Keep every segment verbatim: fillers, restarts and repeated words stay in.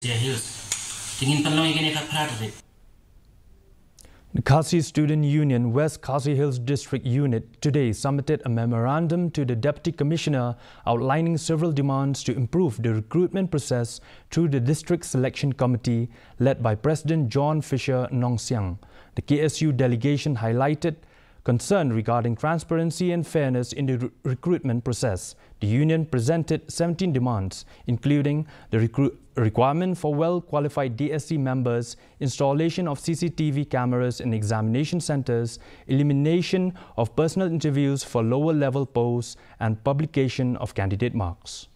Khasi Hills. Te ngin pynlong ïa kane khatphra tarik. The Khasi Student Union, West Khasi Hills District Unit, today submitted a memorandum to the Deputy Commissioner outlining several demands to improve the recruitment process through the District Selection Committee led by President John Fisher Nongsiang. The K S U delegation highlighted concern regarding transparency and fairness in the re- recruitment process. The union presented seventeen demands, including the recruit requirement for well qualified D S C members, installation of C C T V cameras in examination centers, elimination of personal interviews for lower level posts, and publication of candidate marks.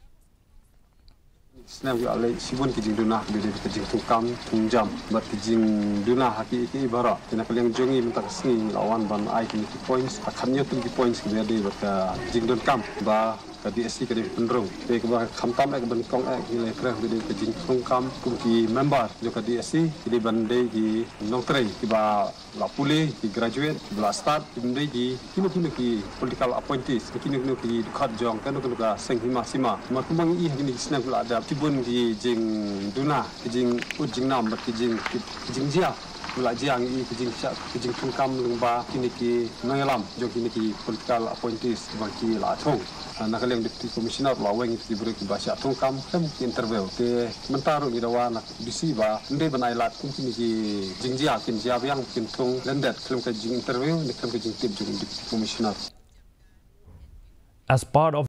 Snem ki ale shibun ki jingduna ki dei ka jingthungkam thungjam bad ki jingduna ha ki ki baroh. Te na ka liang jong ngi mynta ka sngi la wan ban ai ki points, ka khatñiew tylli ki points ki dei bad ka jingdonkam ba ka D S C ka dei pynrung. Te kaba khamtam eh ban kong eh ki le kreh dei ka jingthungkam kum ki member jong ka D S C ki dei ban dei ki nongtrei kiba la pule, ki graduate, ki la start, ki dei ki kino kino ki political appointees, ki kino kino ki dkhot jong kano kano ka seng hima sima. Mar kumba ngi i ha kine ki snem ki la dep, shibun ki jingduna, ki jingud jingnam bad ki jing ki jingjia ki la jia, ngi i ki jingshah ki jingthungkam lyngba kine ki nongïalam jong kine ki political appointees ba ki la thung. Na ka liang Deputy Commissioner la weng ki briew kiba shah thungkam khlem ki interview. Te mynta ruh ngi dawa na D C ba ym dei ban ai lad kum kine ki jingjia kin jia biang, kin thung lyndet khlem ka jing interview ne khlem ka jingtip jong Deputy Commissioner. As part of